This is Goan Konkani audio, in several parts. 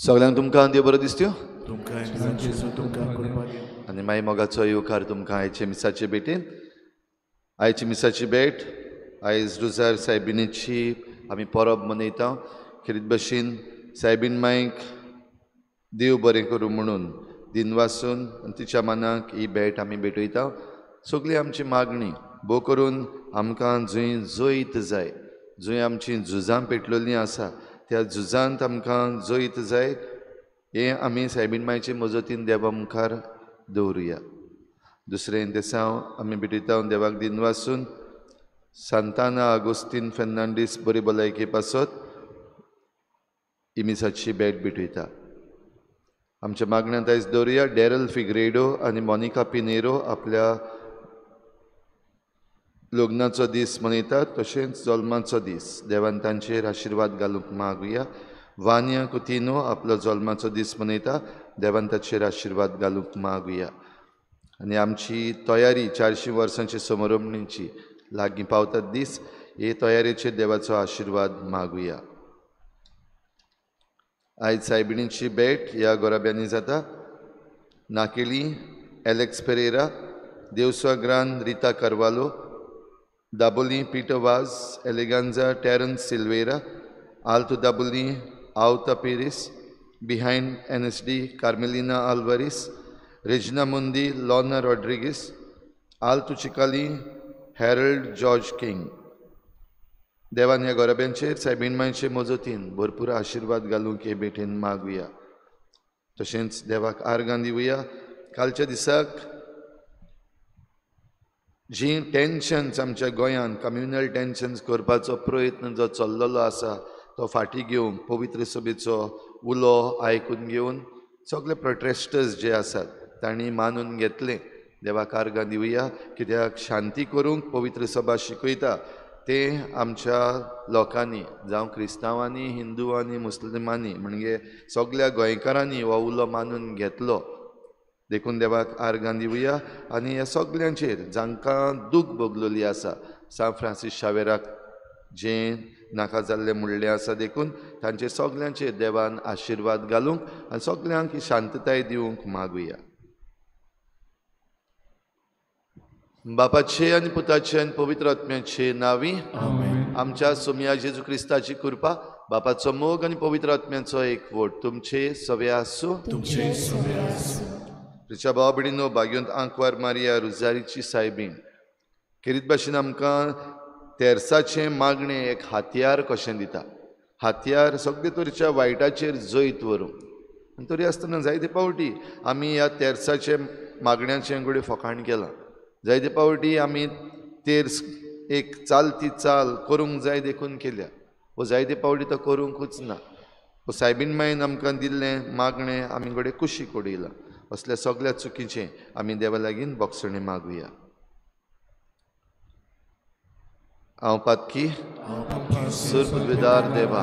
सगळ्यांक तुमकां देव बरो दिसत्यो आनी मागीर मोगाचो येवकार तुमकां आयचे मिसाचे भेटेन. आयची मिसाची भेट आयज रुजार सायबिणीची आमी परब मनयता. खेरीत भशेन सायबीण मायक देव बरें करूं म्हणून दिनवासून आनी तिच्या मनाक ही भेट आमी भेटयता. सगळी आमची मागणी भोव करून आमकां जंय जैत जाय, जंय आमची झुजां पेटलेलीं आसा त्या झुजांत आमकां जैत जाय हें आमी सायबीण मायचे मजतीन देवा मुखार दवरुया. दुसरें देसांव आमी भेटयता देवाक दिनवासून सांताना आगोस्तीन फेर्नांडीस बरी भलायके पासत इमिसाची भेट भेटयता. आमच्या मागण्यांत आयज दवरुया डॅरल फिग्रेडो आनी मोनिका पिनेरो आपल्या लग्नाचो दीस मनयतात, तशेंच जल्माचो दीस. देवान तांचेर आशिर्वाद घालूंक मागुया. वान्या कुतिनो आपलो जल्माचो दीस मनयता, देवान ताचेर आशिर्वाद घालूंक मागुया. आनी आमची तयारी 400 वर्सांची समारंभणीची लागीं पावतात दीस, हे तयारेचेर देवाचो आशिर्वाद मागुया. आयज सायबिणीची भेट ह्या गोराब्यांनी जाता. नाकेली Alex Pereira, Devswa Grand Rita Carvalho, Dabolim Peter Vaz, Eleganza Terence Silveira, Alto Dabolim Avta Pires, behind NSD Carmelina Alvares, Regina Mundi Lorna Rodrigues, Alto Chicalim Harold George King. देवान ह्या गोराब्यांचेर सायबीण मायचे मजतीन भरपूर आशिर्वाद घालूंक हे भेटेन मागुया. तशेंच देवाक आर्गां दिवया. कालच्या दिसाक जीं टेन्शन्स आमच्या गोंयांत कम्युनल टेन्शन्स करपाचो प्रयत्न जो चल्लेलो आसा तो फाटीं घेवन पवित्र सभेचो उलो आयकून घेवन सगळे प्रोटेस्टर्स जे आसात तांणी मानून घेतलें. देवाक आर्गां दिवया कित्याक शांती करूंक पवित्र सभा शिकयता तें आमच्या लोकांनी, जावं क्रिस्तांवांनी, हिंदुवांनी, मुस्लिमांनी, म्हणजे सगळ्या गोंयकारांनी हो उलो मानून घेतलो. देखून देवाक आर्गां दिवया. आनी ह्या सगल्यांचेर जांकां दूख भोगलेली आसा, सांत फ्रांसीस शावेराक जें नाका जाल्लें म्हणलें आसा, देखून तांचेर सगल्यांचेर देवान आशिर्वाद घालूंक आनी सगल्यांक ही शांतताय दिवंक मागुया. बापाचे आनी पुताचे आनी पवित्र आत्म्याचे नांवी आमच्या सोमया जेजू क्रिस्ताची कृपा, बापाचो मोग आनी पवित्र आत्म्याचो एकवट तुमचे सवे आसूं. तुमच्या भाव भयणींनो, भाग्यवंत आंकवार मारिया रुजारीची सायबीण, खेरीत भाशेन आमकां तेर्साचें मागणें एक हातयार कशें दिता, हातयार सगळे तरेच्या वायटाचेर जैत व्हरूंक. आनी तरी आसतना जायते पावटी आमी ह्या तेर्साचे मागण्याचें घडये फकाण केलां. जायते पावटी आमी तेर्स एक चालती चाल करूंक जाय देखून केल्या, वो जायते पावटी तो करूंकूच ना. वो सायबीन मायन आमकां दिल्लें मागणें आमी घडये कुशीक उडयलां. असल्या सगळ्या चुकीचें आमी देवा लागीं बोगसणें मागुया. हांव पातकी सुरपुदवेदार देवा,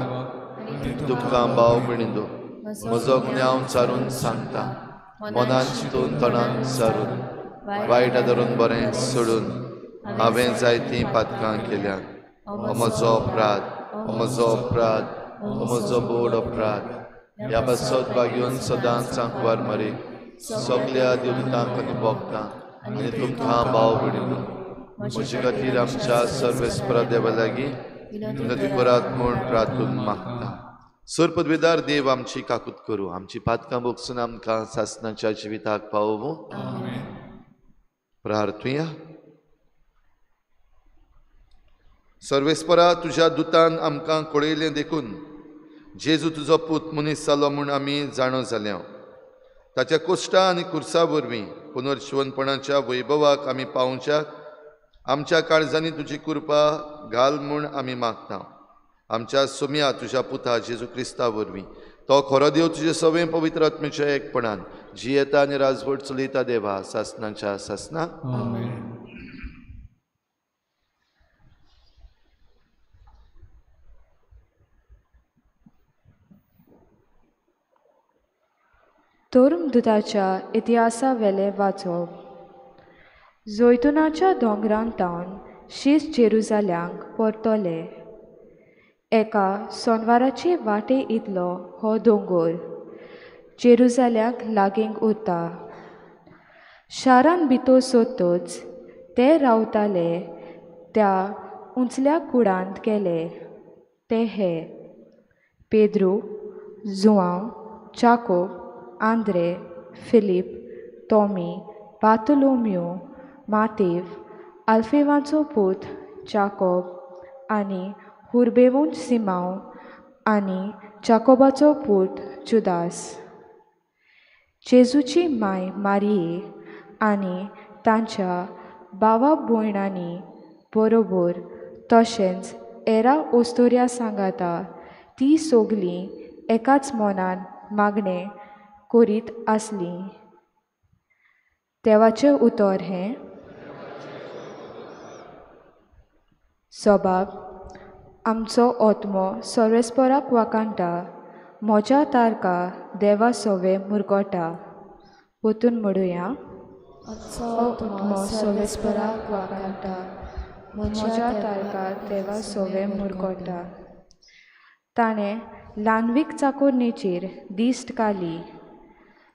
तुमकां भाव भयणींनो म्हजो गुन्यांव सारून सांगता, मनान चिंतून तणान सारून वायट धरून बरें सोडून हांवें जायतीं पातकां केल्यात. हो म्हजो अपराध, हो म्हजो अपराध, हो म्हजो बोड अपराध. ह्या पासत भाग्योन सदांच सांकवार मरे सगल्या देवतांक आनी भोगतां आनी तुमकां भाव भयणींनो म्हजे खातीर आमच्या सर्वेस्परा देवा लागीं विनंती करात म्हूण प्रार्थून मागता. सरपदवेदार देव आमची काकूत करूं, आमची पातकां भोगसून आमकां सासणाच्या जिविताक पावोवं. प्रार्थुया. सर्वेस्परा, तुज्या दुतान आमकां कळयलें देखून जेजू तुजो पूत मनीस जालो म्हूण आमी जाणो जाल्या. ताच्या कोश्टा आनी कुर्सा वरवीं पुनर्जिवनपणाच्या वैभवाक आमी पावोवच्याक आमच्या काळजांनी तुजी कृपा घाल म्हूण आमी मागता. आमच्या सोम्या तुज्या पुता जेजू क्रिस्ता वरवीं, तो खरो देव तुजे सवें पवित्र आत्म्याच्या एकपणान जियेता आनी राजवट चलयता देवा सासणाच्या सासणाक. धर्मदुताच्या इतिहासा वेलें वाचप. जैतुनाच्या दोंगरांतावन शीस जेरुजाल्यांक परतले. एका सोनवाराचे वाटे इतलो हो दोंगोर जेरुजाल्यांक लागीं उरता. शारान भितर सोदतच ते रावताले त्या उंचल्या कुडांत गेले. ते हे पेद्रू, जुआंव, चाकोब, आंद्रे, फिलीप, टॉमी, बार्तोलोमियो, मातेव, आल्फेवाचो पूत जाकोब आनी हुर्बेवून सिमांव आनी जाकोबाचो पूत जुदास. जेजूची माय मारिये आनी तांच्या भावा भयणांनी बरोबर तशेंच एरा ओस्तोऱ्या सांगाता ती सगलीं एकाच मनान मागणें करीत आसलीं. देवाचें उतर हें. सबाब आमचो आत्मो सर्वेस्पराक वाखाणटा, म्हज्या तारका देवा सवे मुरगोटा. परतून म्हणुया. आत्मो सर्वेस्पराक वाखाणटा, म्हज्या तारका देवा सवे मुरगोटा. ताणें ल्हानवीक चाकोरणेचेर दिश्ट घाली,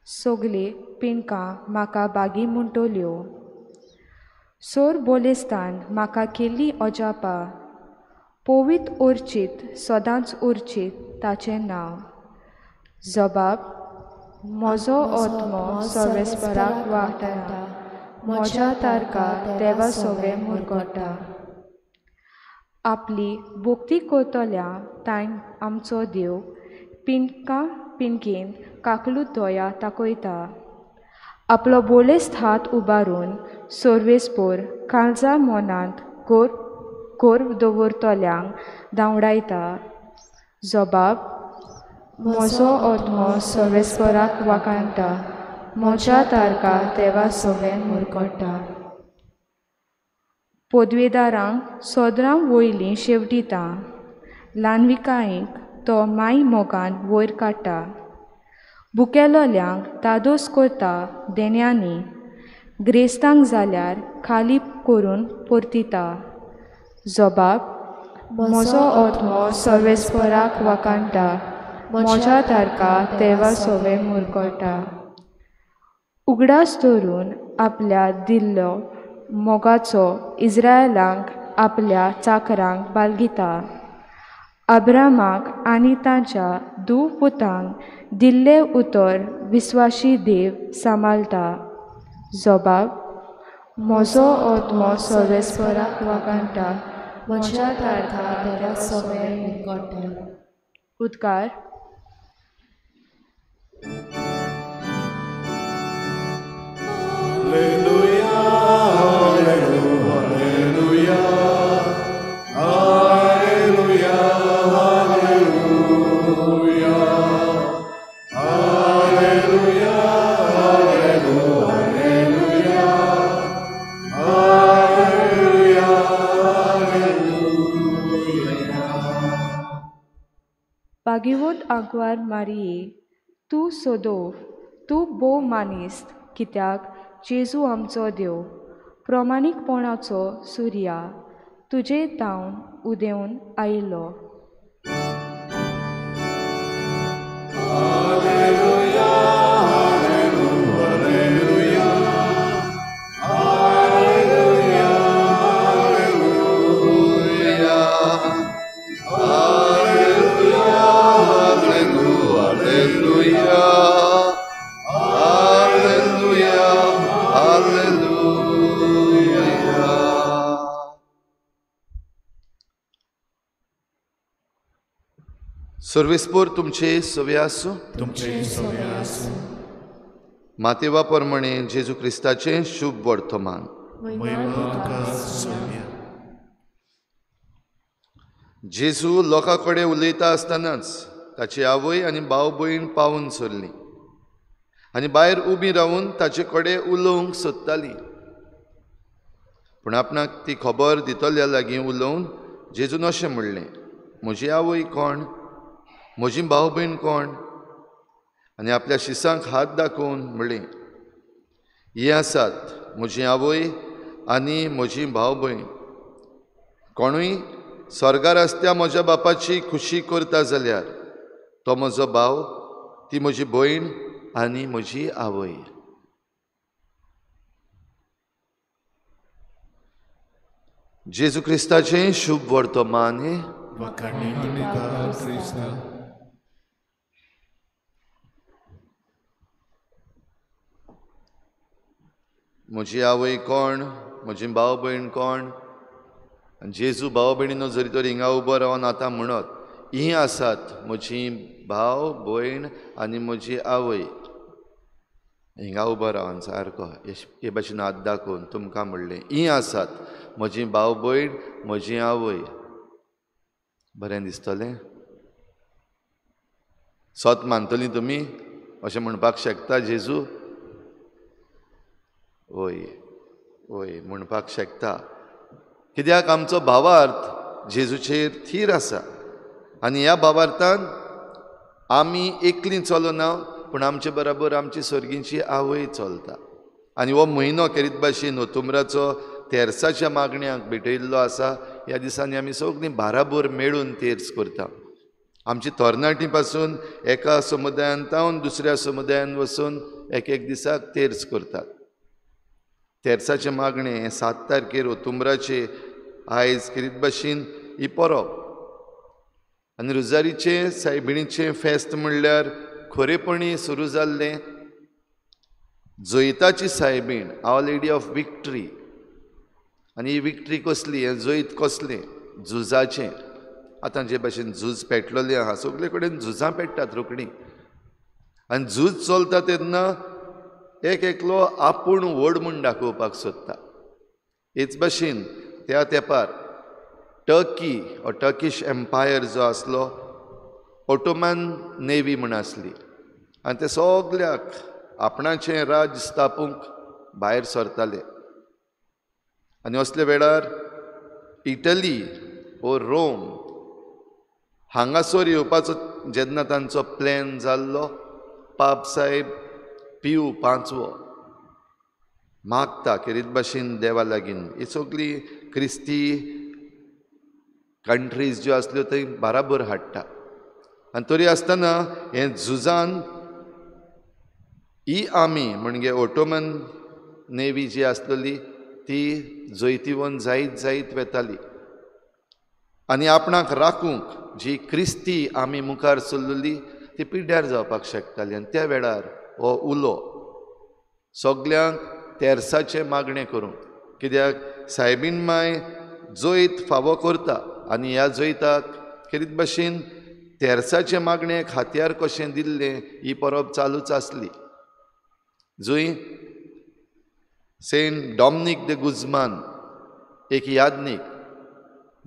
सगलीं पिंडकां म्हाका बागी म्हणटल्यो. सोर बोलेस्तान म्हाका केल्ली अजापां, पवित्र उरचीत सदांच उरचीत ताचें नांव. जबाब म्हजो आत्मो सर्वेस्पराक वाखाणटा, म्हज्या तारका देवा सवे मुरगोटा. आपली भक्ती करतल्या तांय आमचो देव पिंडकां पिंडकेन काकलूत दया दाखयता. आपलो बोलेस्त हात उबारून सर्वेस्पोर काळजा मनांत गोर दवरतल्यांक धांवडायता. जबाब म्हजो आत्मो सर्वेस्पराक वाखाणटा, म्हज्या तारका देवा सवे मुरगोटा. पदवेदारांक सोदरां वयलीं शेवटिता, ल्हानविकायेक तो माय मोगान वयर काडटा. भुकेलोल्यांक धादोस करता देण्यांनी, ग्रेस्तांक जाल्यार खाली करून परतिता. जबाब म्हजो आत्मो सर्वेस्पराक वाखाणटा, म्हज्या तारका देवा सवे मुरगोटा. उगडास धरून आपल्या दिल्लो मोगाचो इस्रायलांक आपल्या चाकरांक बालगिता. अब्रामाक आनी तांच्या धूव पुतांक दिल्लें उतर विस्वाशी देव सांबाळटा. जबाब म्हजो आत्मो सर्वेस्पराक वागाणटा, म्हज्या तारखा देवा सवें उरगटा. उद्गार. भागिवंत आंकवार मारिये, तूं सोदोव, तूं भोव मानेस्त, कित्याक जेजू आमचो देव प्रमाणीकपणाचो सुर्या तुजे तावन उदेवन आयिल्लो. सर्वेस्पोर तुमचे सवे आसूं. तुमचे सवे आसूं. मातेवा प्रमाणे जेजू क्रिस्ताचें शुभ वर्तमान. जेजू लोकां कडेन उलयता आसतनाच ताची आवय आनी भाव भयण पावून सरली आनी भायर उबी रावून ताचे कडेन उलोवंक सोदताली. पूण आपणाक ती खबर दितल्या लागीं उलोवन जेजून अशें म्हणलें, म्हजी आवय कोण, म्हजी भाव भयण कोण? आनी आपल्या शिसांक हात दाखोवन म्हणलें, ही आसात म्हजी आवय आनी म्हजी भाव भयण. कोणूय स्वर्गार आसत्या म्हज्या बापाची खुशी करता जाल्यार तो म्हजो भाव, ती म्हजी भयण आनी म्हजी आवय. जेजू क्रिस्ताचें शुभ वर्तमान. म्हजी आवय कोण, म्हजी भाव भयण कोण? जेजू भाव भयणीनो जरी तर हिंगा उबो रावन आतां म्हणत, ही आसात म्हजी भाव भयण आनी म्हजी आवय. हिंगा उबो रावन सारको हे भाशेन हात दाखोवन तुमकां म्हणलें, ही आसात म्हजी भाव भयण, म्हजी आवय. बरें दिसतलें? सत मानतली तुमी अशें म्हणपाक शकता जेजू? वय वय म्हणपाक शकता. कित्याक आमचो भावार्थ जेजूचेर थीर आसा आनी ह्या भावार्थान आमी एकलीं चलना, पूण आमचे बराबर आमची सर्गींची आवय चलता. आनी हो म्हयनो केरीत भाशेन ओतुम्राचो तेर्साच्या मागण्याक भेटयल्लो आसा. ह्या दिसांनी आमी सगळीं बाराबर मेळून तेर्स करता. आमची तरणाटी पासून एका समुदायान तावन दुसऱ्या समुदायान वचून एक एक दिसाक तेर्स करतात. तेर्साचें मागणें हें 7 तारखेर ओतुम्राचे आयज केरीत भाशेन ही परब. आनी रोजारीचें सायबिणीचें फेस्त म्हणल्यार खरेपणी सुरू जाल्लें जैताची सायबीण, our lady of victory. आनी ही विक्ट्री कसली, हें जैत कसलें? झुजाचें. आतां जे भाशेन झूज पेटलेलें आहा, सगळे कडेन झुजां पेट्टात रोखडीं. आनी झूज चलता तेन्ना एक एकलो आपूण व्हड म्हूण दाखोवपाक सोदता. हेच भाशेन त्या तेंपार टर्की ओ टर्कीश एम्पायर जो आसलो, ओटोमन नेवी म्हूण आसली आनी ते सगल्याक आपणाचें राज्य स्थापूंक भायर सरताले. आनी असल्या वेळार इटली ओ रोम हांगासर येवपाचो जेन्ना तांचो प्लॅन जाल्लो, पाप साहेब पियू पांचवो मागता केरीत भाशेन देवा लागीं. ही सगळी क्रिस्ती कंट्रीज ज्यो आसल्यो थंय बाराबर हाडटा. आनी तरी आसतना हें झुजान ही आमी म्हणजे ओटोमन नेवी जी आसलेली ती जैतिवन जायत जायत वेताली. आनी आपणाक राखूंक जी क्रिस्ती आमी मुखार सरलेली ती पिड्ड्यार जावपाक शकताली. आनी त्या वेळार हो उलो सगल्यांक तेर्साचें मागणें करूंक, कित्याक सायबीण माय जैत फावो करता आनी ह्या जैताक खेरीत भाशेन तेर्साचें मागणेक हातयार कशें दिल्लें ही परब चालूच आसली. जंय सेंट डॉमनीक दे गुजमान एक यादनीक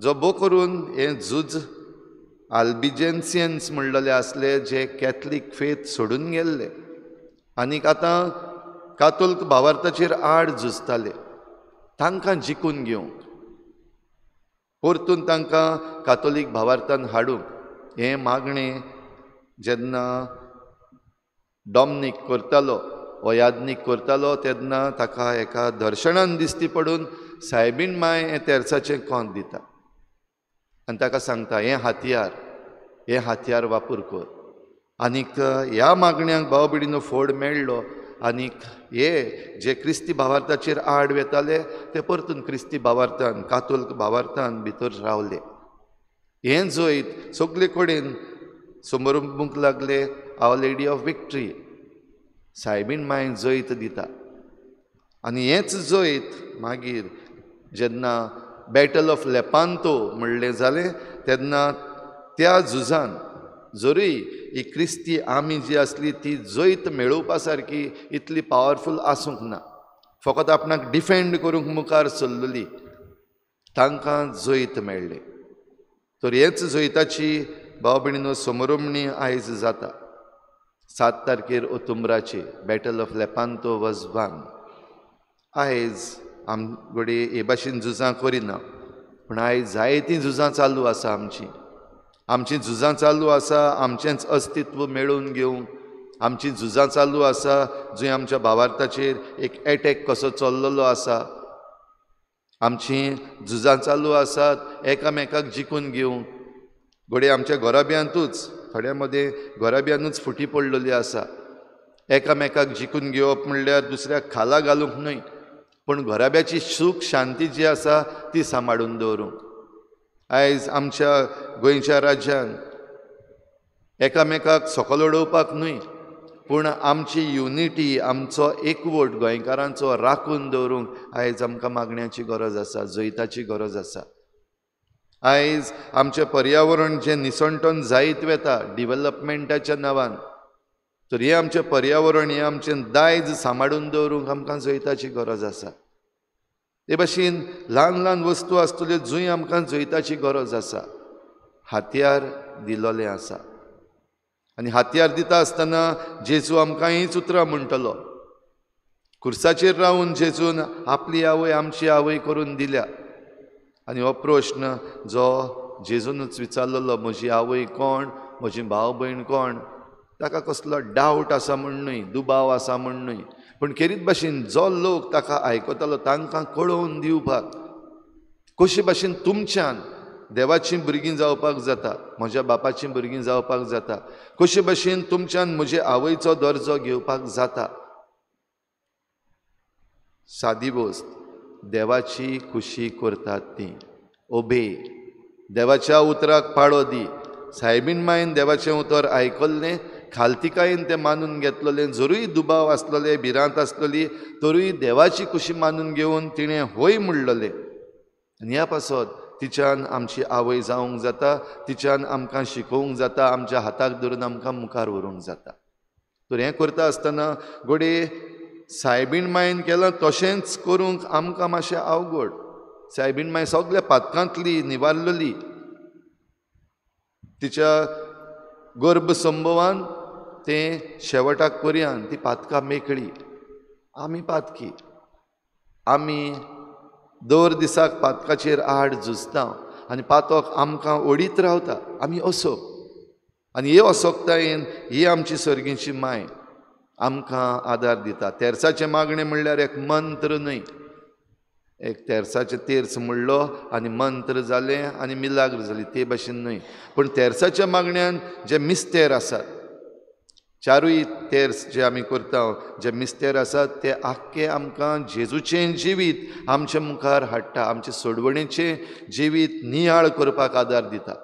जो भो करून हें झूज आल्बिजेन्सियन्स म्हणलेले आसले जे कॅथलीक फेथ सोडून गेल्ले आनीक आतां कातोल्क भावार्थाचेर आड झुजताले, तांकां जिखून घेवंक परतून तांकां कातोलीक भावार्थान हाडूंक हें मागणें जेन्ना डॉमनीक करतालो हो यादनीक करतालो तेन्ना ताका एका दर्शनान दिश्टी पडून सायबीण माय हें तेर्साचें कोंत दिता आनी ताका सांगता हें हातयार वापर कर. आनीक ह्या मागण्यांक भाव भयणीनो फोड मेळ्ळो आनीक हे जे क्रिस्ती भावार्थाचेर आड वेताले ते परतून क्रिस्ती भावार्थान कातोल्क भावार्थान भितर रावले. हें जैत सगळे कडेन समरूंक लागले. Our lady of victory सायबीण my जैत दिता आनी हेंच जैत मागीर जेन्ना बॅटल ऑफ लेपांतो म्हणलें जालें तेन्ना त्या झुजान जरूय ही क्रिस्ती आमी जी आसली ती जैत मेळोवपा सारकी इतली पावरफूल आसूंक ना, फकत आपणाक डिफेंड करूंक मुखार सरलेली, तांकां जैत मेळ्ळें. तर हेच जैताची भाव भयणीनो समरोमणी आयज जाता. 7 तारखेर ओतुम्बराचे battle of Lepanto was won. आयज आम घडये हे भाशेन झुजां करिना पूण आयज जायतीं झुजां चालू आसा. आमची झुजां चालू आसा आमचेंच अस्तित्व मेळोवन घेवंक. आमची झुजां चालू आसा जंय आमच्या भावार्थाचेर एक एटॅक कसो चल्लेलो आसा. आमची झुजां चालू आसात एकामेकाक जिखून घेवंक. घडये आमच्या घराब्यांतूच थोड्या मदें घराब्यानूच फुटी पडलेली आसा. एकामेकाक जिखून घेवप म्हणल्यार दुसऱ्याक खाला घालूंक न्हय पूण घराब्याची सूख शांती जी आसा ती सांबाळून दवरूंक. आयज आमच्या गोंयच्या राज्यान एकामेकाक सकयल उडोवपाक न्हय पूण आमची युनिटी आमचो एकवट गोंयकारांचो राखून दवरूंक आयज आमकां मागण्याची गरज आसा, जैताची गरज आसा. आयज आमचें पर्यावरण जें निसणटन जायत वेता डिवेलपमेंटाच्या नांवान, तर हें आमचें पर्यावरण हें आमचें दायज सांबाळून दवरूंक आमकां जैताची गरज आसा. ते भाशेन ल्हान ल्हान वस्तू आसतल्यो जंय आमकां जैताची गरज आसा. हातयार दिलोलें आसा आनी हातयार दिता आसतना जेजू आमकां हीच उतरां म्हणटलो. खुर्साचेर रावन जेजून आपली आवय आमची आवय करून दिल्या आनी हो प्रश्न जो जेजूनच विचारलेलो, म्हजी आवय कोण, म्हजी भाव भयण कोण, ताका कसलो डावट आसा म्हूण न्हय, दुबाव आसा म्हूण न्हय, पूण खेरीत भाशेन जो लोक ताका आयकतालो तांकां कळोवन दिवपाक कशे भाशेन तुमच्यान देवाचीं भुरगीं जावपाक जाता, म्हज्या बापाचीं भुरगीं जावपाक जाता, कशे भाशेन तुमच्यान म्हजे आवयचो दर्जो घेवपाक जाता. सादी वस्त देवाची खुशी करतात ती ओबे, देवाच्या उतराक पाळो दी. सायबीण मायन देवाचें उतर आयकल्लें, खालतिकायेन तें मानून घेतलेलें, जरूय दुबाव आसलेले, भिरांत आसलेली, तरूय देवाची खुशी मानून घेवन तिणें होय म्हणलेलें. आनी ह्या पासत तिच्यान आमची आवय जावंक जाता, तिच्यान आमकां शिकोवंक जाता, आमच्या हाताक धरून आमकां मुखार व्हरूंक जाता. तर हें करता आसतना घडये सायबीण मायन केलां तशेंच करूंक आमकां मातशें अवघड. सायबीण माय सगल्या पातकांतली निवारलेली, तिच्या गर्भ संभवान तें शेवटाक पर्यान ती पातकां मेकळी. आमी पातकी, आमी दर दिसाक पातकाचेर आड झुजता आनी पातक आमकां ओडीत रावता. आमी असोक आनी हे असोकतायेन ही आमची सर्गीची माय आमकां आदार दिता. तेर्साचें मागणें म्हणल्यार एक मंत्र न्हय, एक तेर्साचें तेर्स म्हणलो आनी मंत्र जालें आनी मिलाग्र जाली ते भाशेन न्हय, पूण तेर्साच्या मागण्यान जे मिस्तेर आसात, चारूय तेर्स जे आमी करता, जे मिस्तेर आसात ते आख्खे आमकां जेजूचें जिवीत आमच्या मुखार हाडटा, आमचे सोडवणेचें जिवीत नियाळ करपाक आदार दिता.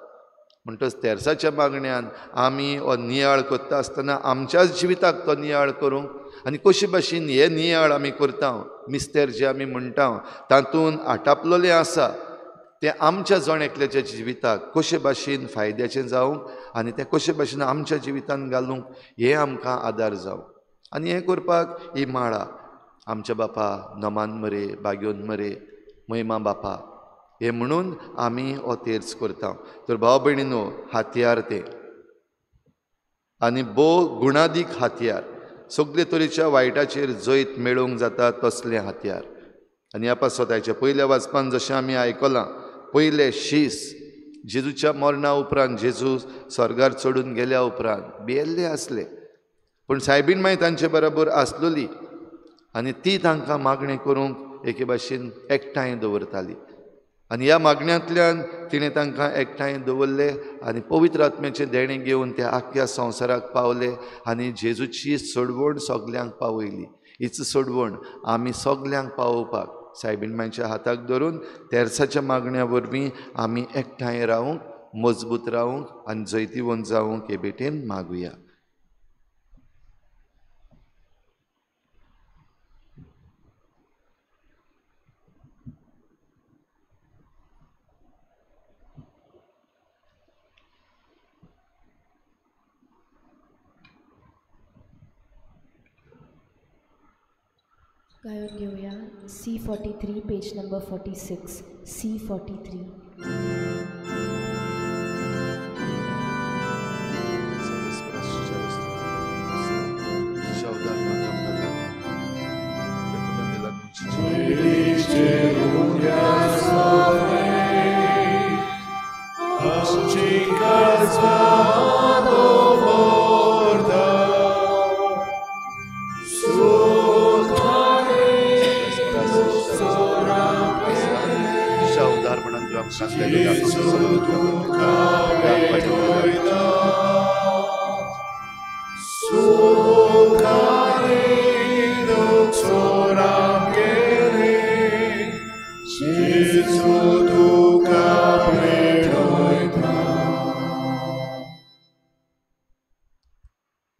म्हणटच तेर्साच्या मागण्यान आमी हो नियाळ करता आसतना आमच्याच जिविताक तो नियाळ करूंक आनी कशे भाशेन हे नियाळ आमी करता, मिस्तेर जे आमी म्हणटा तातूंत आटापलेलें आसा तें आमच्या जण एकल्याच्या जिविताक कशे भाशेन फायद्याचें जावंक आनी तें कशे भाशेन आमच्या जिवितान घालूंक हें आमकां आदार जावं. आनी हें करपाक ही माळा आमच्या बापा नमान मरे बागयोन मरे महिमा बापा हें म्हणून आमी हो तेर्स करता. तर भाव भयणीनो, हातयार तें आनी भोव गुणादीक हातयार, सगळे तरेच्या वायटाचेर जैत मेळोवंक जाता तसलें हातयार. आनी ह्या पासत आयच्या पयल्या वाचपान जशें आमी आयकलां, पयले शीस जेजूच्या मरणा उपरांत, जेजू स्वर्गार चडून गेल्या उपरांत भियेल्ले आसले, पूण सायबीण माय तांचे बरोबर आसलोली आनी ती तांकां मागणें करूंक एके भाशेन एकठांय दवरताली. आनी ह्या मागण्यांतल्यान तिणें तांकां एकठांय दवरले आनी पवित्र आत्म्याचें देणें घेवन ते आख्ख्या संवसाराक पावले आनी जेजूची सोडवण सगल्यांक पावयली. हीच सोडवण आमी सगल्यांक पावोवपाक सायबीण मायच्या हाताक धरून तेर्साच्या मागण्या वरवीं आमी एकठांय रावूंक, मजबूत रावूंक आनी जैतिवंत जावंक हे भेटेन मागुया. गायन घेऊया C43 page number 46 C43.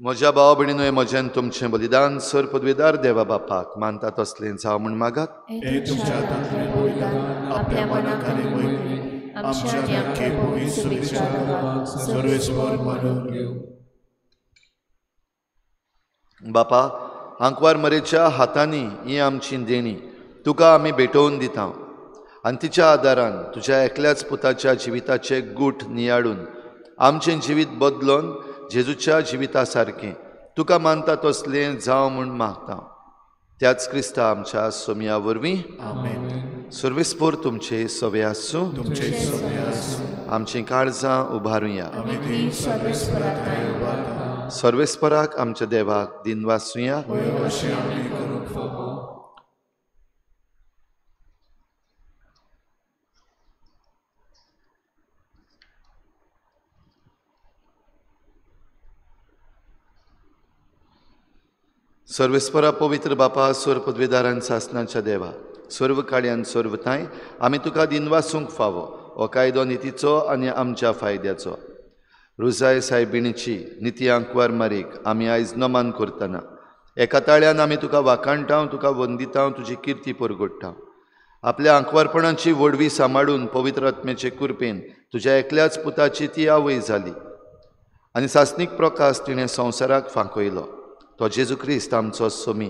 म्हज्या भाव भयणीनो, हें म्हजें तुमचें बलिदान सर पदवीदार देवा बापाक मानता तसलें जावं म्हूण मागात. बापा, आंकवार मरेच्या हातांनी ही आमची देणी तुका आमी भेटोवन दिता आनी तिच्या आदारान तुज्या एकल्याच पुताच्या जिविताचे गूट नियाळून आमचें जिवीत बदलून जेजूच्या जिविता सारकें तुका मानता तसलें जावं म्हूण मागता. त्याच क्रिस्ता आमच्या सोमया वरवीं. सर्वेस्पोर तुमचे सवे आसूं. आमचीं काळजां उबारुया. सर्वेस्पराक आमच्या देवाक दिनवासुया. सर्वेस्परा पवित्र बापा, स्वर पदवीदारान सासनाच्या देवा, सर्व काळ्यान सर्व थांय आमी तुका दिनवासूंक फावो हो कायदो नितीचो आनी आमच्या फायद्याचो. रुजाय सायबिणीची निती आंकवार मारीक आमी आयज नमान करतना एका ताळ्यान आमी तुका वाखाणटा, तुका वंदिता, तुजी किर्ती परगोडटा. आपल्या आंकवारपणाची व्हडवी सांबाळून पवित्र आत्म्याचे कृपेन तुज्या एकल्याच पुताची ती आवय जाली आनी सासणीक प्रकाश तिणें संवसाराक फांकयलो. तो जेजू क्रिस्त आमचो सोमी,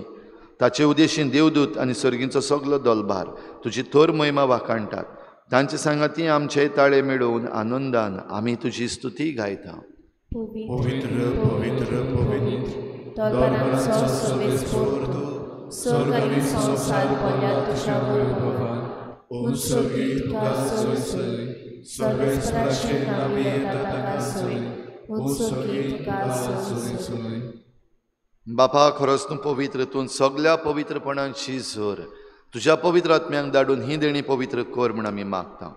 ताचे उदेशीन देवदूत आनी सर्गींचो सगलो दोलभार तुजी थोर महिमा वाखाणटात. तांचे सांगाती आमचे ताळे मेळोवन आनंदान आमी तुजी स्तुती गायता. पवित्र पवित्र पवित्र दोलभारांचो सर्वेस्पोर तूं, स्वर्ग आनी संवसार भरल्या तुज्या वैभवान. उंच तुका सोय सोय, सर्वेस्पराचें नांव येता ताका सोय, उंच तुका सोय सोय. बापा, खरोच तूं पवित्र, तूं सगल्या पवित्रपणाची झर. तुज्या पवित्र आत्म्यांक धाडून ही देणी पवित्र कर म्हूण आमी मागता.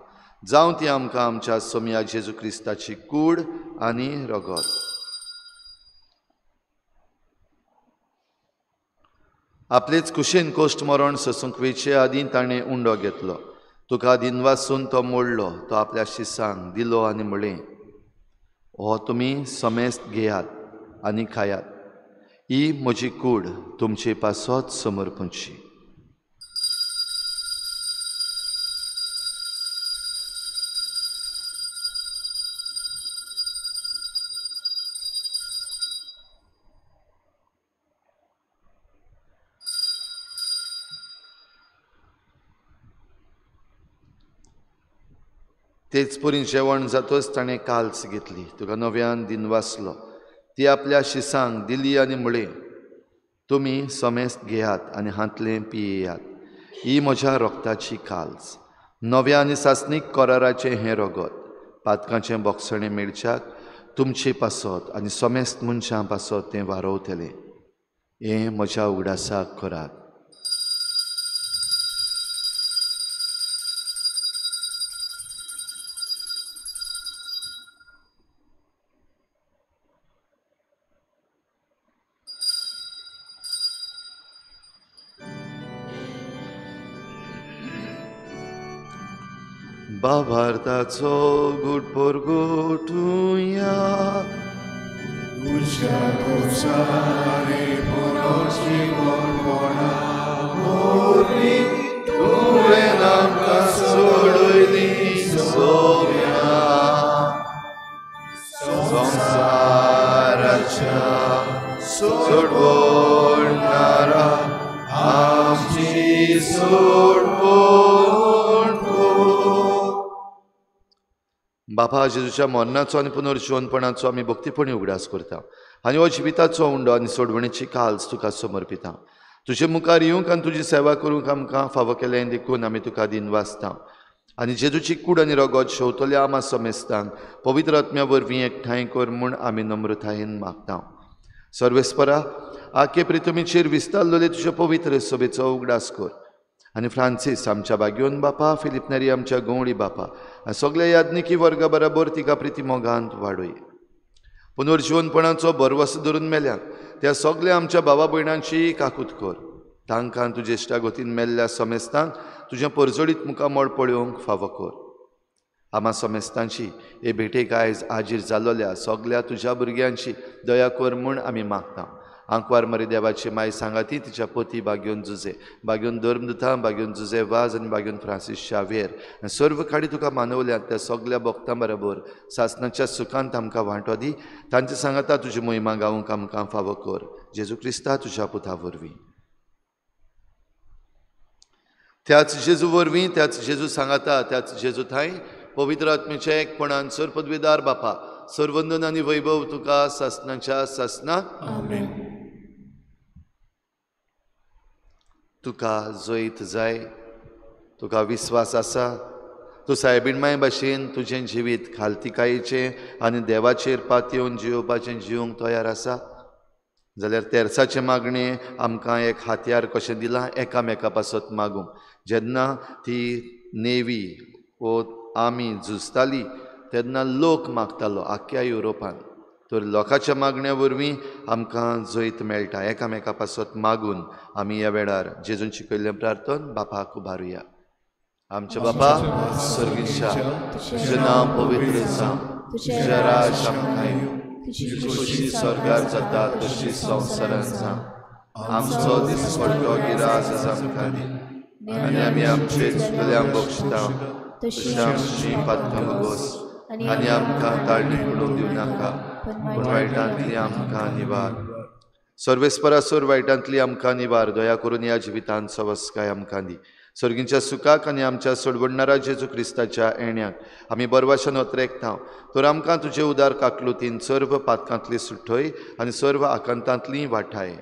जावं ती आमकां आमच्या सोमया जेजू क्रिस्ताची कूड आनी रगत. आपलेच कुशेन कोश्ट मरण सोसूंक वेचे आदीं ताणें उंडो घेतलो. तुका दिनवासून तो मोडलो, तो आपल्या शिसांक दिलो आनी म्हळें, हो तुमी समेस्त घेयात आनी खायात. ही म्हजी कूड तुमचे पासत समर्पणची. तेच परी जेवण जातच ताणें काल्स घेतली, तुका नव्यान दिन वाचलो, ती आपल्या शिसांक दिली आनी म्हळें, तुमी समेस्त घेयात आनी हांतलें पियेयात. ही म्हज्या रोगताची काल्स, नव्या आनी सासणीक कराराचें हें रगत, पातकांचें बोगसणें मेळच्याक तुमचे पासत आनी समेस्त मनशां पासत तें वारोवतलें. हें म्हज्या उगडासाक करात. बाबार्थाचो गुट परगटुया, तुज्या खुर्सारी पुनर्जिवणपणा वरवीं तुवें आमकां सोडयली सोम्या संवसाराच्या सोडवणारा आमची सोडवण. बापा, जेजूच्या मरणाचो आनी पुनर्जिवनपणाचो आमी भक्तीपणी उगडास करता आनी हो जिविताचो उंडो आनी सोडवणेची काल्स तुका समर्पिता. तुजे मुखार येवंक आनी तुजी सेवा करूंक आमकां फावो केलें देखून आमी तुका दिनवासता आनी जेजूची कूड आनी रगत शेवतल्या आमा समेस्तांक पवित्र आत्म्या वरवीं एकठांय कर म्हूण आमी नम्रतायेन मागता. सर्वेस्परा, आखे प्रितमीचेर विस्तारलेले तुजे पवित्र सभेचो उगडास कर आनी फ्रांसीस आमच्या बागयोन बापा, फिलीप नेरी आमच्या गवळी बापा आनी सगल्या याज्ञिकी वर्गा बराबर तिका प्रिती मोगांत वाडय. पुनर्जिवनपणाचो भरवस धरून मेल्या त्या सगल्या आमच्या भावा भयणांची काकूत कर. तांकां तुजे इश्टागतीन मेल्ल्या समेस्तांक तुजें परजळीत मुखामळ पळोवंक फावो कर. आमा समेस्तांची हे भेटेक आयज आजीर जाल्लोल्या सगल्या तुज्या भुरग्यांची दया कर म्हूण आमी मागता. आंकवार मरी देवाची माय सांगाती तिच्या पती बागयोन जुजे, बागयोन धर्मदुता, बागयोन जुजे वाज आनी बागयोन फ्रांसीस शावेर आनी सर्व काडी तुका मानवल्यात त्या सगल्या भक्तां बरोबर सासणाच्या सुखांत आमकां वांटो दी. तांचे सांगाता तुजी मोहिमा गावंक आमकां फावो कर. जेजू क्रिस्ता तुज्या पुता वरवीं. त्याच जेजू वरवीं, त्याच जेजू सांगाता, त्याच जेजू थांय पवित्र आत्मेच्या एकपणान सर पदवीदार बापा, सर्वंदन आनी वैभव तुका सासणाच्या सासणाक. आमेन. तुका जैत जाय, तुका विस्वास आसा, तूं सायबीण माय भाशेन तुजें जिवीत खालतिकायेचें आनी देवाचेर पातयेवन जियोवपाचें जिवंक तयार आसा जाल्यार तेर्साचें मागणें आमकां एक हातयार कशें दिलां एकामेका पासत मागूंक. जेन्ना ती नेवी वो आमी झुजताली तेन्ना लोक मागतालो आख्ख्या युरोपान. तर लोकांच्या मागण्या वरवीं आमकां जैत मेळटा. एकामेका पासत मागून आमी ह्या वेळार जेजून शिकयल्लें प्रार्थन बापाक उबारुया. आमच्या बापा सर्गेशा, तुजें नांव पवित्र जावं, तुजें राज आमकां येवं, तुजी खोशी स्वर्गार जाता तशी संवसारांत जावं. आमचो दिसपडटो गिरास आमकां दी आनी आमी आमचे चुकल्यांक बक्षता तशी आमची पातकां भोगोस आनी आमकां ताळणी पडूंक दिवं नाका, पूण वायटांतली आमकां निवार. सर्वेस्परा, सोर वायटांतली आमकां निवार. दया करून ह्या जिवितांत सवस्काय आमकां दी. सर्गींच्या सुखाक आनी आमच्या सोडवणणारा जेजू क्रिस्ताच्या येण्याक आमी बरवाशन ओतरेकता. तर आमकां तुजे उदार काकलुतीन सर्व पातकांतली सुठय आनी सर्व आकांतांतली वाठाय.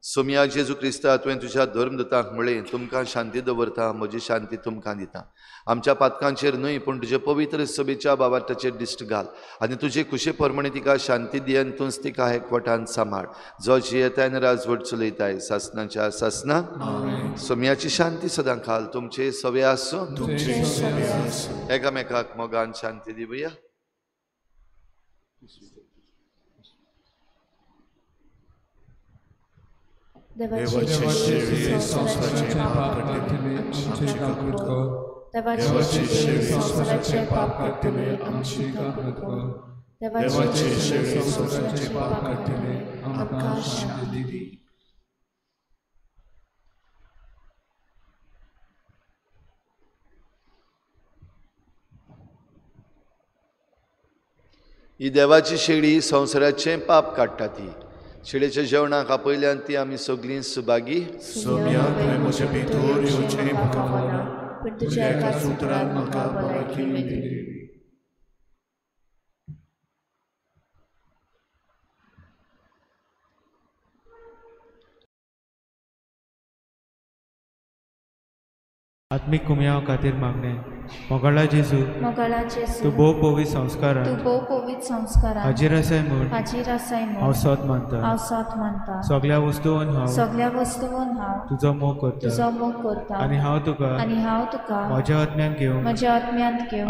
सोमया जेजू क्रिस्ता, तुवें तुज्या धर्मदूतांक म्हळें, तुमकां शांती दवरता, म्हजी शांती तुमकां दिता. आमच्या पातकांचेर न्हय पूण तुजे पवित्र सभेच्या बाबाटाचेर दिश्ट घाल आनी तुजे खुशे प्रमाणे तिका शांती दी आनी तूंच तिका एकवटान सांबाळ, जो जियेताय आनी राजवट चलयताय सासणाच्या सासणाक. सोमयाची शांती सदां खाल तुमचे सवे आसूं. एकामेकाक मोगान शांती दिवया. देवाचे शेळये संवसाराचे पाप काडटले, आमचेर काकूट कर. देवाचे शेळी संवसाराचें पाप काडटले आमची कृपा कर. देवाचे शेळी संवसाराचें पाप काडटले आमकां शांती दी. ही देवाची शेळी संवसाराचें पाप काडटा. ती शेळेच्या जेवणाक आपयल्यान ती आमी सगळीं सुभागी. सोम्या तुवें म्हजे भितर येवचें म्हाका फावना, पूण तुज्या एकाच उतरान म्हाका भलायकी मेळटली. आत्मीक कुमयाव खातीर मागणें. मोगाळा जेजू, तूं भोव पवित्र संस्कारांत हाजीर आसाय म्हूण हांव सोद मानता. सगळ्या वस्तून हांव तुजो मोग करता आनी हांव तुका म्हज्या आत्म्यांत घेवंक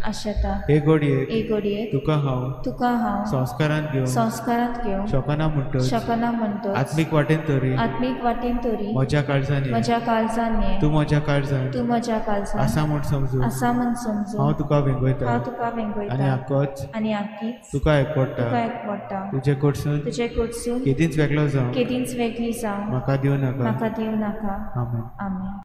आशेता. हे घडयेक तुका हांव संस्कारांत घेवंक शकना म्हणटच आत्मीक वाटेन तरी म्हज्या काळजान ये, तूं म्हज्या काळजान आसा म्हूण समजून हांव तुका वेंगयता आनी आक्कोच तुका एकवटा. तुजे कडसून केदींच वेगळो जावं म्हाका दिवं नाका. आमेन. आमेन.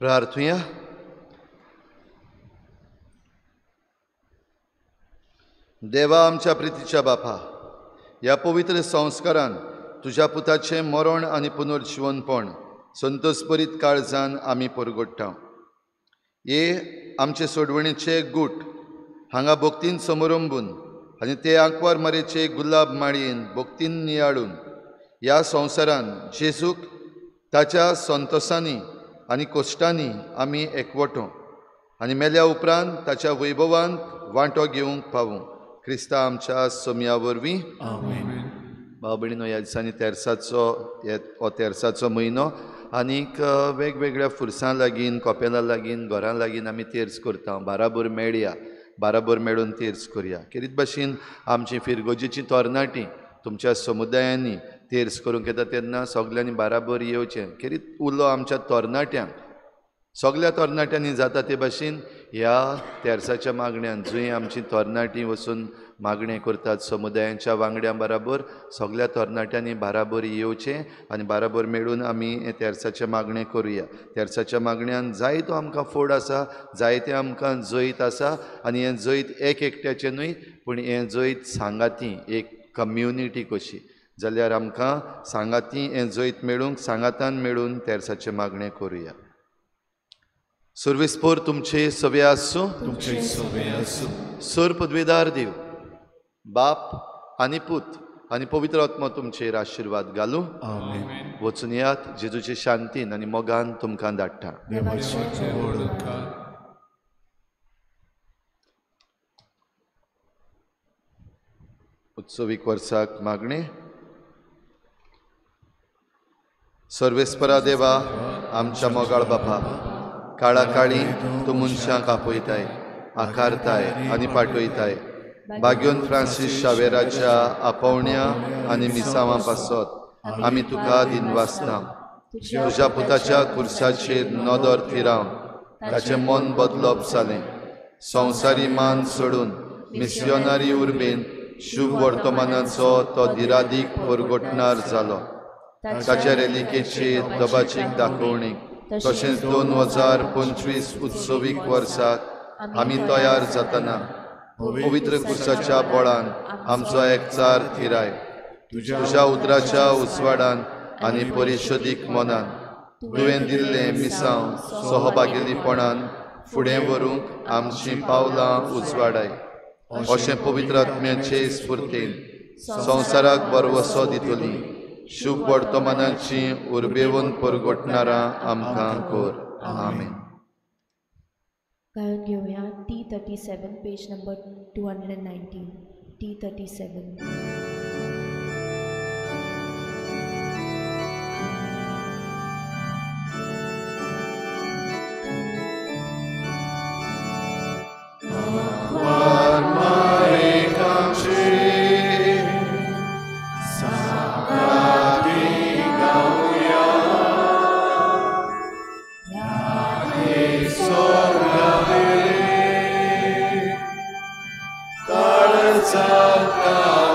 प्रार्थुया. देवा आमच्या प्रितीच्या बापा, ह्या पवित्र संस्कारान तुज्या पुताचें मरण आनी पुनर्जिवनपण संतोषभरीत काळजान आमी परगट्टा. हे आमचे सोडवणेचे गूट हांगा भक्तीन समरंबून आनी ते आंकवार मारेचे गुलाब माळयेन भक्तीन नियाळून ह्या संवसारान जेजूक ताच्या संतोसांनी आनी कोश्टांनी आमी एकवटो आनी मेल्या उपरांत ताच्या वैभवांत वांटो घेवंक पावूं. क्रिस्ता आमच्या सोम्या वरवीं. आमेन. भाव भयणीनो, ह्या दिसांनी तेरसाचो हो तेरसाचो म्हयनो आनीक वेगवेगळ्या फुरसां लागीं, कोपेलां लागीं, घरां लागीं आमी तेर्स करता. बाराबर मेळया, बाराबर मेळून तेर्स करया. खेरीत भाशेन आमची फिरगोजेची तरणाटी तुमच्या समुदायांनी तेर्स करूंक येता तेन्ना सगल्यांनी बाराबर येवचें. खेरीत उलो आमच्या तरणाट्यांक, सगल्या तरणाट्यांनी जाता ते भाशेन ह्या तेर्साच्या मागण्यान जंय आमची तरणाटीं वचून मागणें करतात समुदायांच्या वांगड्यां बराबर, सगल्या तरणाट्यांनी बाराबर येवचें आनी बाराबर मेळून आमी हें तेर्साचें मागणें करुया. तेर्साच्या मागण्यान जायतो आमकां फोड आसा, जायतें आमकां जैत आसा आनी हें जैत एक एकट्याचें न्हय पूण हें जैत सांगाती एक कम्युनिटी कशी जाल्यार आमकां सांगाती हें जैत मेळूंक सांगातान मेळून तेर्साचें मागणें करुया. सर्वेस्पोर तुमचे सवे आसूं, तुमचे सवे आसूं. सर पदवेदार देव बाप आनी पूत आनी पवित्र आत्मा तुमचेर आशिर्वाद घालूं. आमेन. वचून यात जेजूचे शांतीन आनी मोगान तुमकां धाडटा. उत्सवीक वर्साक मागणें. सर्वेस्परा देवा आमच्या मोगाळ बापा, काळा काळी तूं मनशांक आपयताय, आकारताय आनी पाठयताय. बाग्योन फ्रांसीस शावेराच्या आपोवण्या आनी मिसांवां पासत आमी तुका दिनवासता. तुज्या पुताच्या कुर्साचेर नदर थिरावन ताचें मन बदलप जालें. संवसारी मान सोडून मिसियोनारी उर्बेन शुभ वर्तमानाचो तो दिरादीक परगटणार जालो. ताच्या रेलिकेचेर दबाचीक दाखोवणीक तशेंच 2025 उत्सवीक वर्साक आमी तयार जातना पवित्र कुर्साच्या बळान आमचो एकचार थिराय. तुज्या उतराच्या उजवाडान आनी परिशदीक मनान तुवें दिल्लें मिसांव सहभागीपणान फुडें व्हरूंक आमचीं पावलां उजवाडाय. अशें पवित्र आत्म्याचे स्फुर्तीन संवसाराक बरवसो दितली शुभ वर्तमानाची उर्बेवन परगटणारां आमकां कर. आमेन. गायन घेवया T37 page number 219. T37. Santa.